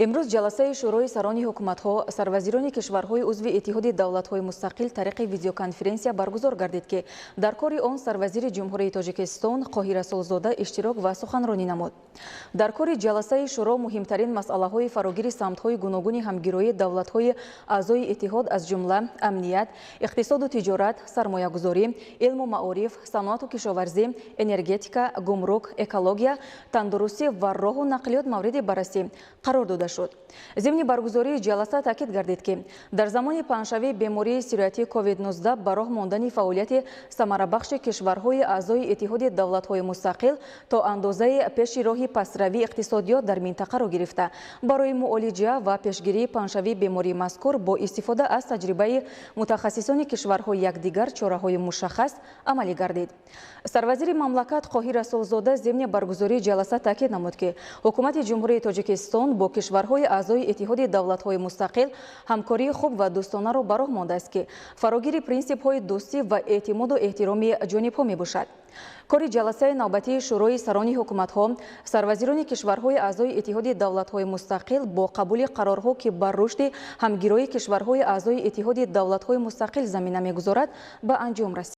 Имрӯз ҷаласаи Шӯрои сарони ҳукуматҳо, сарвазирони кишварҳои узви Иттиҳоди давлатҳои мустақил тариқи видеоконференсия баргузор гардид, ки дар кори он сарвазири Ҷумҳурии Тоҷикистон Қоҳир Расулзода иштирок ва суханронӣ намуд. Дар кори ҷаласаи шӯро муҳимтарин масъалаҳои фарогири самтҳои гуногуни ҳамгироии давлатҳои аъзои иттиҳод, аз ҷумла амният, иқтисоду тиҷорат, сармоягузорӣ, илму маориф, саноату кишоварзӣ, энергетика, гумрук, экология, тандурустӣ ва роҳу нақлиёт мавриди баррасӣ қарор дода шуд. Зимни баргузории ҷаласа таъкид гардид, ки дар замони паҳншавии бемории сироятии COVID-19 ба роҳ мондани фаъолияти самарабахши кишварҳои аъзои Иттиҳоди давлатҳои мустақил то андозаи пеши роҳи пастравии иқтисодиёт дар минтақаро гирифта, барои муолиҷа ва пешгирии паҳншавии бемории мазкур бо истифода аз таҷрибаи мутахассисони кишварҳои якдигар чораҳои мушаххас амалӣ гардид. Сарвазири мамлакат Қоҳир Расулзода зимни баргузории ҷаласа таъкид намуд, ки ҳукумати Ҷумҳурии Тоҷикистон бо кишварҳои аъзои Иттиҳоди давлатҳои мустақил ҳамкории хуб ва дӯстонаро ба роҳ мондааст, ки фарогири принсипҳои дӯстӣ ва эътимоду эҳтироми ҷонибҳо мебошад. Кори ҷаласаи навбатии Шӯрои сарони ҳукуматҳо, сарвазирони кишварҳои аъзои Иттиҳоди давлатҳои мустақил бо қабули қарорҳо, ки бар рушди ҳамгироии кишварҳои аъзои Иттиҳоди давлатҳои мустақил замина мегузорад, ба анҷом расид.